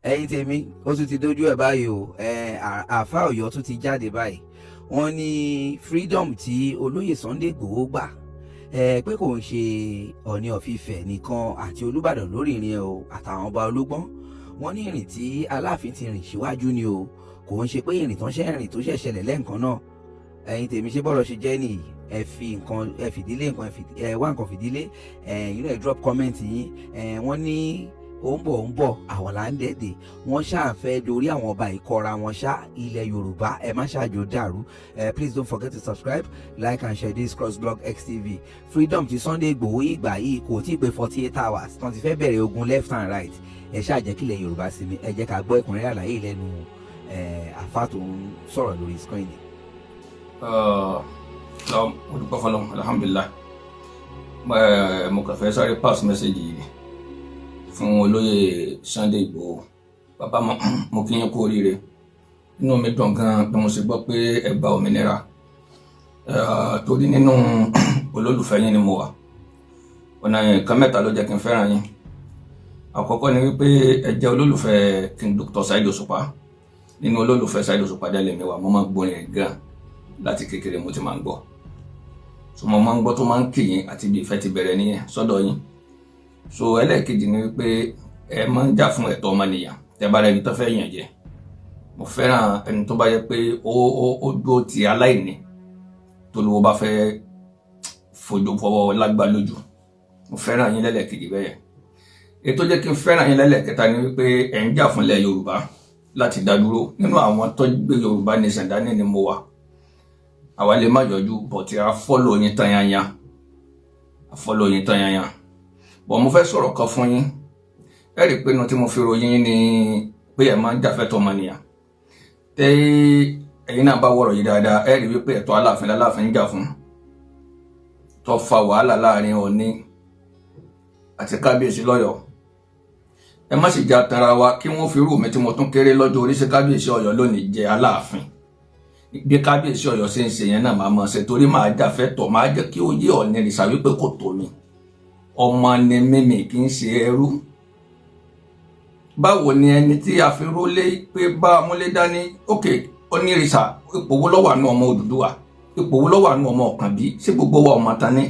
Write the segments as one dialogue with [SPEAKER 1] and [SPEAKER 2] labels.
[SPEAKER 1] Ẹ̀yin tèmi, ó tún ti dójú ẹ̀ báyìí o. Àáfàá Ọ̀yọ́ tún ti jáde báyìí. Wọ́n ní freedom tí olóyè Sunday Igboho gbà pé kò ń ṣe Ọọ̀ni of Ifẹ̀ nìkan àti Olúbàdàn lórí ìrìn ẹ o, àtàwọn ọba olúgbọ́n. Wọ́n ní ìrìn tí Aláàfin ti rìn síwájú ni o, kò ń ṣe pé ìrìn tán ṣe rìn tó ṣẹ̀ ṣẹlẹ̀ lẹ́ǹkan náà. Ẹ̀yin tèmi, ṣe bọ́rọ̀ ṣe jẹ́ nìyí? Ẹ fi nǹkan, ẹ fìdílé nǹkan, ẹ wá nǹkan fìdílé ẹ inú ẹ, drop comment yín. Wọ́n ní ó ń bọ̀, ó ń bọ̀, àwọn là ń dẹ̀dẹ̀. Wọ́n ṣàfẹ́ dorí àwọn ọba ìkọra wọn ṣá. Ilẹ̀ Yorùbá, ẹ má ṣàjò dàrú. Please don't forget to subscribe, like and share this crossblog XTV. Freedom ti Sunday Igboho ìgbà yìí kò tí ì pé 48 hours tán ti fẹ́ bẹ̀rẹ̀ ogun left and right. Ẹ ṣáà jẹ́ kílẹ̀ Yorùbá sinmi. Ẹ jẹ́ ká gbọ́ ẹ̀kúnrẹ́rẹ́ àlàyé lẹ́nu àfa tó ń sọ̀rọ̀ lórí screen.
[SPEAKER 2] Lọ, mo dúpẹ́ fọlọ́run, alhamdulillahi. Mo kàn fẹ́ sáré pass message yìí fún olóyè Sunday Igboho. Bàbá, mo kí yín kú oríire. Inú mi dùn gan bí mo ṣe gbọ́ pé ẹ gba òmìnira, torí nínú olólùfẹ́ yín ni mo wà. Ọ̀nà nǹkan mẹ́ta ló jẹ́ kí n fẹ́ràn yín. Àkọ́kọ́ ni wípé ẹ jẹ́ olólùfẹ́ King Dr. Saheed Òṣùpá. Nínú olólùfẹ́ Saheed Òṣùpá délé mi wà. Mo máa ń gbórin ẹ̀ gan láti kékeré, mo ti máa ń gbọ́. So mo máa ń gbọ́ tó máa ń kì yín, àti bí ìfẹ́ ti bẹ̀rẹ̀ nìyẹn sọ́dọ̀ yín. So ẹlẹ́ẹ̀kejì ni wípé ẹ máa ń jà fún ẹ̀tọ́ ọmọnìyàn. Tẹ́ bá rẹni tó fẹ́ yàn jẹ, mo fẹ́ràn ẹni tó bá yẹ pé ó dúró ti aláìní tó lówó bá fẹ́ fojú fọwọ́ lágbá lójú. Mo fẹ́ràn yín lẹ́lẹ́kejì bẹ́ẹ̀. Ètò jẹ́ kí n fẹ́ràn yín lẹ́lẹ́kẹta ni wípé ẹ̀ ń jà fúnlẹ̀ Yorùbá láti dá dúró. Nínú àwọn tó gbé Yorùbá nation dání ni mo wà. Àwa lè má yọjú, but a follow yín tán yányá, a follow yín tán yányá. But mo fẹ́ sọ̀rọ̀ kan fún yín. Ẹ rí i pé inú tí mo fi ròyìn yín ni pé ẹ máa ń jàfẹ́tọ̀ ọmọnìyàn. Tẹ́ ẹ̀yin náà bá wọ̀rọ̀ yìí dáadáa, ẹ rí wípé ẹ̀tọ́ Aláàfin l'Aláàfin ń jà fún, tó fa wàhálà láàrin Ọọ̀ni àti kábíyèsí lọ́yọ̀ọ́. Ẹ má sì já tanra wa, kí wọ́n fi rú mi tí mo tún kéré lọ́jọ́ orí sí kábíyèsí Ọ̀yọ́ lónìí jẹ́ Aláàfin, bí kábíyèsí Ọ̀yọ́ ṣe ń ṣe yẹn náà máa mọ̀ ṣe, torí máa jàfẹ́tọ̀, máa jẹ́ kí ó yé Ọọ̀ni rìṣà wípé kò tó mi. Ọmọ ni mímì, kì í ṣe ẹrú. Báwo ni ẹni tí a fi rólé pé bá a múlé dání? Òkè onírìṣà, ipò wo ló wà nù ọmọ Odùduwà? Ipò wo ló wà nù ọmọ Ọ̀kànbí? Ṣé gbogbo wa ọmọ tán ni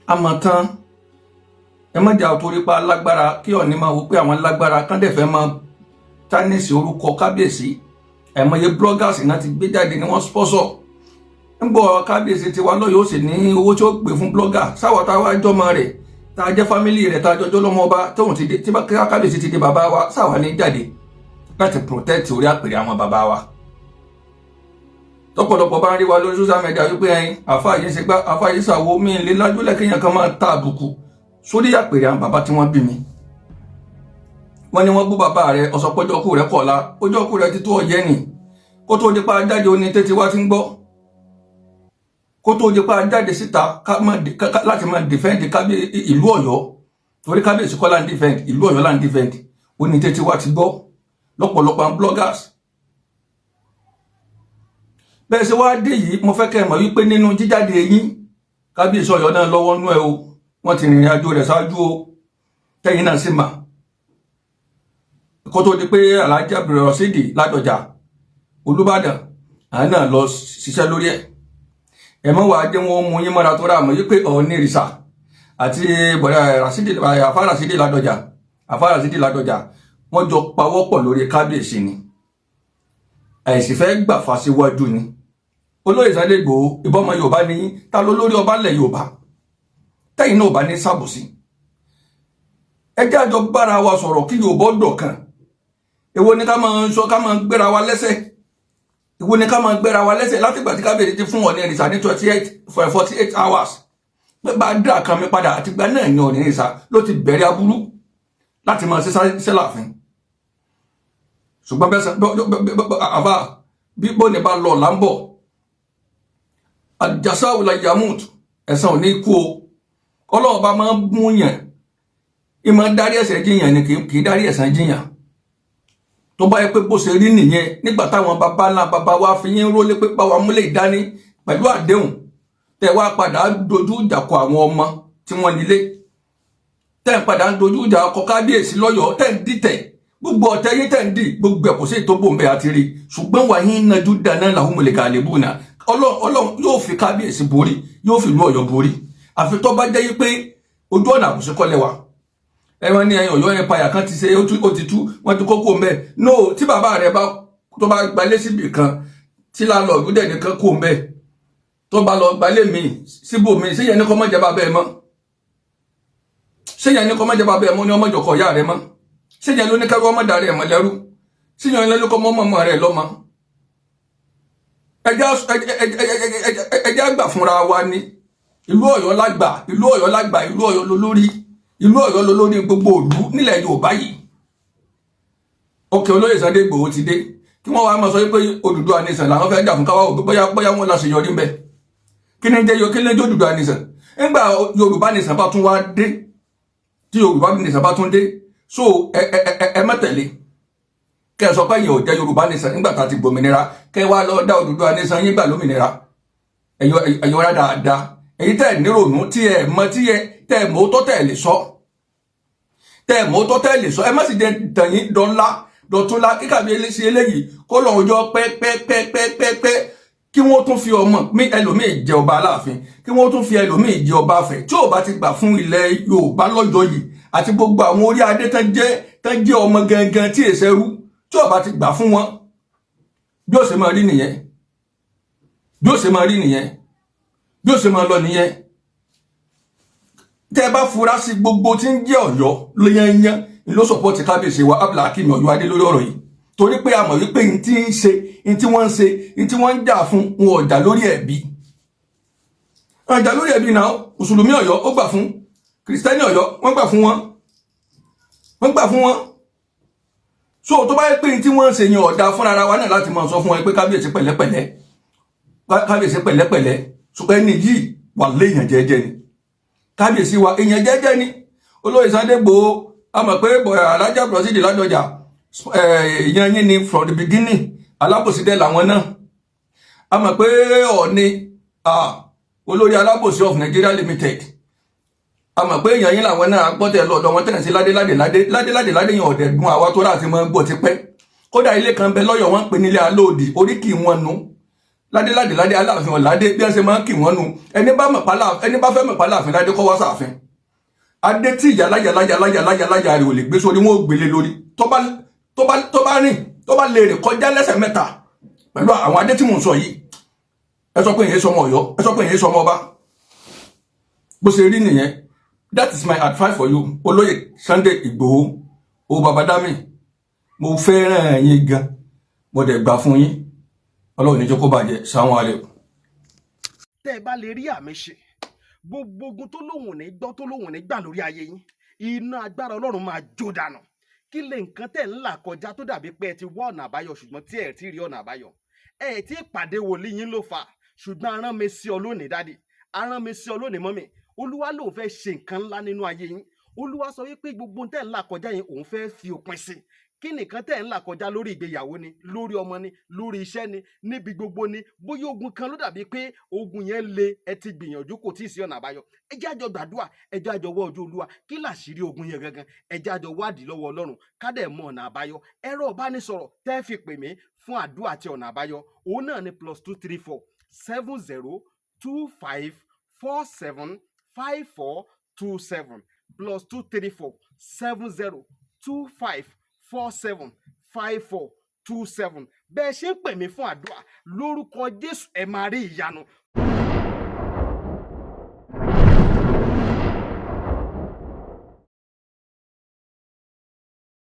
[SPEAKER 2] àmọ́ tán? Ẹ má jà torí pa lágbára kí Ọọ̀ni máa wò pé àwọn lágbára kán dẹ̀ fẹ́ máa tarnish orúkọ kábíyèsí. Ẹ̀mọye bloggers náà ti gbé jáde ni wọ́n sponsor. Ń gbọ́ kábíyèsí tiwa lọ́yọ̀, ó sì ní owó tí ó gbé fún blogger. Sáwọ́ tá a wá jọmọ rẹ̀, tá a jẹ́ family rẹ̀, tá a jọjọ́ lọ́mọ ọba tóun ti dé, tí kábíyèsí ti di bàbá wa, sáwà ní jáde láti protect orí àpèrè àwọn bàbá wa? Tọ́pọ̀lọpọ̀ bá ń rí wa lórí social media wípé ẹyin àfa yìí ṣe gbá, àfa yìí ṣàwo, mí lé lájúlẹ̀ kéèyàn kan máa ta àbùkù sórí àpèrè àwọn bàbá tí wọ́n bí mi. Wọ́n ní wọ́n bú bàbá rẹ̀, ọ̀sọ̀pọ̀jọ́ kú rẹ̀ kọ̀ọ̀la, ọjọ́ kú rẹ̀ ti tó ọ̀yẹ́ nì. Kó tó dípa jáde, ó ní tètè wá ti ń gbọ́. Kó tó dípa jáde síta láti máa defend ìlú Ọ̀yọ́, torí kábíyèsí kọ́ là ń defend, ìlú Ọ̀yọ́ là ń defend, ó ní tètè wá ti gbọ́ lọ́pọ̀lọpọ̀ àwọn bloggers. Bẹ́ẹ̀ ṣe wá dé yìí, mo fẹ́ kẹ́ ẹ mọ̀ wípé nínú jíjáde yín, kábíyèsí Ọ̀yọ́ náà lọ́wọ́ nú ẹ o. Wọ́n ti rìnrìn àjò rẹ̀ ṣáájú o, tẹ́yìn náà sì mà kó tó di pé Alhaji Abdulrasheed Ládọjà Olúbàdàn, àwọn náà lọ ṣiṣẹ́ lórí ẹ̀. Ẹ mọ́ wàá jẹ́ wọn mú yín mọ́ra tó rà mọ́ wípé Ọọ̀ni rìṣà àti bọ̀dà Rasidi, àfa Rasidi Ládọjà, àfa Rasidi Ládọjà, wọ́n jọ pawọ́pọ̀ lórí kábíyèsí ni. Àìsí fẹ́ gbà fásiwájú ni. Olóyè Sunday Igboho, ìbọn ọmọ Yorùbá ní, ta ló lórí ọba ńlẹ̀ Yorùbá tẹ́yìn náà bá ní sàbòsí? Ẹ jẹ́ àjọ bára wa sọ̀rọ̀ kí Yorùbá dọ̀kan. Èwo ni ká máa sọ, ká máa gbéra wa lẹ́sẹ̀? Èwo ni ká máa gbéra wa lẹ́sẹ̀ látìgbà tí kábíyèsí ti fún Ọọ̀ni ìrìsà ní 28 for 48 hours pé bá a dá kan mi padà? Àtìgbà náà ní Ọọ̀ni ìrìsà ló ti bẹ̀rẹ̀ aburú láti máa ṣiṣẹ́ láàfin. Ṣùgbọ́n bẹ́sẹ̀ àbá bí bóni bá lọ là ń bọ̀, àjàsáwò la yamut, ẹ̀san ò ní kú o. Ọlọ́run bá máa ń mú yàn, ìmọ̀ dárí ẹ̀ṣẹ̀ jiyàn ni, kì í dárí ẹ̀san jiyàn. Tó bá yẹ pé bó ṣe rí nìyẹn, nígbà táwọn baba ńlá baba wa fi yín rólé pé báwa múlẹ̀ ìdání pẹ̀lú àdéhùn, tẹ wá padà dojú ìjà kọ àwọn ọmọ tí wọ́n nílé, tẹ́ ń padà dojú ìjà kọ kábíyèsí lọ́yọ̀ọ́, tẹ́ ń dìtẹ̀. Gbogbo ọ̀tẹ̀ yín tẹ̀ ń dì, gbogbo ẹ̀ kò sí ètò bòǹbẹ̀ àti rí. Ṣùgbọ́n wà yín nájú dáná làwọn mọ̀lẹ́kà àlébù náà. Ọlọ́run yóò fi kábíyèsí borí, yóò fi ìlú Ọ̀yọ́ borí, àfi tó bá jẹ́ yí pé ojú ọ̀nà àbùsí kọ́lẹ̀ wa. Ẹ wọ́n ní ẹ̀yìn Ọ̀yọ́ empire kan ti ṣe, ó ti tú, wọ́n ti kókó mbẹ́. No, tí bàbá rẹ bá tó bá gbalé síbì kan, tí láńlọ́ọ̀dù dẹ̀ nìkan kó mbẹ́, tó bá lọ gbalé mi síbòmí, ṣé yẹn ní kọ́ mọ́ jẹ́ bàbá ẹ mọ́? Ṣé yẹn ní kọ́ mọ́ jẹ́ bàbá ẹ mọ́? Ní ọmọ ìjọkọ̀ ìyá rẹ mọ́? Ṣé yẹn ló ní kẹ́rù ọmọ darí ẹ̀ mọ́ lẹ́rú? Ṣé yẹn ló ní kọ́ mọ́ mọ́ rẹ̀ lọ́mọ? Ẹjẹ́ àgbà fúnra wa ní ìlú Ọ̀yọ́ lágbà, ìlú Ọ̀yọ́ lágbà, ìlú Ọ̀yọ́ lólórí, ìlú Ọ̀yọ́ lólórí gbogbo ìlú nílẹ̀ Yorùbá yìí. Òkè olóyè Sunday Igboho ti dé, kí wọ́n wá máa sọ pé Odùduwà nation làwọn fẹ́ jà fún, káwá òbí bóyá bóyá wọn láṣeyọrí ń bẹ. Kí ni jẹ́, kí ni jẹ́ Odùduwà nation? Nígbà Yorùbá nation bá tún wá dé, tí Yorùbá nation bá tún dé, so ẹ ẹ ẹ ẹ má tẹ̀lé. Kẹ́ ẹ sọ pé yẹn ò jẹ́ Yorùbá nation nígbà tá a ti gbòmìnira, kẹ́ ẹ wá lọ dá Odùduwà nation yín gbà lómìnira. Ẹ̀yọ ẹ̀yọ rá dáadáa. Èyí tẹ́ ẹ̀ nírònú, tí ẹ mọ, tí ẹ tẹ́ ẹ mọ́ tó tẹ́ ẹ lè sọ, tẹ́ ẹ mọ́ tó tẹ́ ẹ lè sọ. Ẹ má sì jẹ́ tẹ̀yìn dọ́nlá dọ̀túnla kíkàbí sí eléyìí kó lọ́n ọjọ́ pẹ́pẹ́pẹ́pẹ́pẹ́, kí wọ́n tún fi ọmọ mi ẹlòmíì jẹ ọba Aláàfin, kí wọ́n tún fi ẹlòmíì jẹ ọba Afẹ̀. Tí ò bá ti gbà fún ilẹ̀ Yorùbá lọ́jọ́ yìí àti gbogbo àwọn orí adé tán jẹ́ ọmọ gangan tí èsẹ̀ rú, tí ò bá ti gbà fún wọn, bí ó ṣe máa rí nìyẹn, bí ó ṣe máa rí nìyẹn, bí ó ṣe máa lọ nìyẹn. Tẹ́ ẹ bá fura sí, gbogbo tí ń jẹ́ Ọ̀yọ́ lóyányán ló support kábíyèsí wa Abdulhakeem Ọ̀yọ́ adé lórí ọ̀rọ̀ yìí, torí pé a mọ̀ wípé n tí ń ṣe, n tí wọ́n ń ṣe, n tí wọ́n ń jà fún wọn, ọ̀jà lórí ẹ̀bí, ọ̀jà lórí ẹ̀bí náà. Mùsùlùmí Ọ̀yọ́ ó gbà fún, Kìrìsìtẹ́nì Ọ̀yọ́ wọ́n gbà fún wọn, wọ́n gbà fún wọn. So tó bá yẹ pé n tí wọ́n ń ṣe yẹn ọ̀dà, fúnra ara wa náà láti máa sọ fún wọn pé kábíyèsí pẹ̀lẹ́pẹ̀lẹ́, kábíyèsí pẹ̀lẹ́pẹ̀lẹ́. Ṣùgbọ́n ẹni yìí wà léèyàn jẹ́jẹ́ ni. Kábíyèsí wa, èèyàn jẹ́jẹ́ ni olóyè Sunday Igboho. A mọ̀ pé Alhaji Abdulrasheed Ládọjà, èèyàn yín ni from the beginning. Alábòsí dẹ̀ làwọn náà. A mọ̀ pé Ọ̀ọ̀ni, olórí alábòsí of Nigeria Limited, a mọ̀ pé èèyàn yín làwọn náà. Gbọ́tẹ̀ lọ́dọ̀ wọn tẹ̀sí ládé ládé ládé ládé ládé ládé yẹn ọ̀dẹ̀ dùn àwa tó láti mọ́ gbọ́ ti pẹ́. Kódà ilé kan bẹ lọ́yọ̀, wọn ń pè nílé alóòdì, oríkì wọn nu ládé ládé ládé Aláàfin ọ̀ládé, bí wọ́n ṣe máa ń kì wọ́n nu. Ẹni bá mọ̀ pálá, ẹni bá fẹ́ mọ̀ pálá àfin ládé, kọ́ wá sáàfin. Adé tí ìyá láyà láyà láyà láyà láyà rẹ̀ ò lè gbé sórí, wọn ò gbélé lórí. Tó bá rìn, tó bá lè rìn kọjá lẹ́sẹ̀ mẹ́ta pẹ̀lú àwọn adé tí mò ń sọ yìí, ẹ sọ pé ìyẹn sọmọ Ọ̀yọ́, ẹ sọ pé ìyẹn sọmọ ọba. Bó ṣe rí nìyẹn. That is my advice for you, olóyè Sunday Igboho o. Babadami, mo fẹ́ràn yín gan, mo dẹ̀ gbà fún yín. Ọlọ́run ní jẹ́ kó bàjẹ́. Sáwọn alẹ́.
[SPEAKER 3] Tẹ́ ẹ bá lè rí àmì ṣe, gbogbo ogun tó lóhùn ní gbọ́, tó lóhùn ní gbà lórí ayé yín, iná agbára Ọlọ́run máa jó dànù. Kí lè nǹkan tẹ̀ ń là kọjá tó dàbí pé ẹ ti wá ọ̀nà àbáyọ, ṣùgbọ́n tí ẹ ti rí ọ̀nà àbáyọ? Ẹ ti pàdé wòlíì yín ló fà. Ṣùgbọ́n arán mi sí ọ lónìí, daddy, arán mi sí ọ lónìí, mummy. Olúwa lòun fẹ́ ṣe nǹkan ńlá nínú ayé yín. Olúwa sọ wípé gbogbo tẹ̀ ń là kọjá yẹn, òun fẹ́ fi òpin sí. Kí nìkan tẹ̀ ń là kọjá? Lórí ìgbéyàwó ni, lórí ọmọ ni, lórí iṣẹ́ ni, níbi gbogbo ni. Bóyá ogun kan ló dàbí pé ogun yẹn le, ẹ ti gbìyànjú, kò tí ì sí ọ̀nà àbáyọ. Ẹ jẹ́ àjọ gbàdúrà, ẹ jẹ́ àjọ wọ́ ojú Olúwa. Kí làṣírí ogun yẹn gangan? Ẹ jẹ́ àjọ wádìí lọ́wọ́ Ọlọ́run, ká dẹ̀ mọ ọ̀nà àbáyọ. Ẹ̀rọ ìbánisọ̀rọ̀ tẹ́ fi pè mí fún àdúrà àti ọ̀nà àbáyọ, òun náà ni +234 70 25 47 54 27, +234 70 25 47 54 27. Bẹ́ẹ̀ ṣe ń pè mí fún àdúrà, lórúkọ Jésù, ẹ máa rí ìyanu.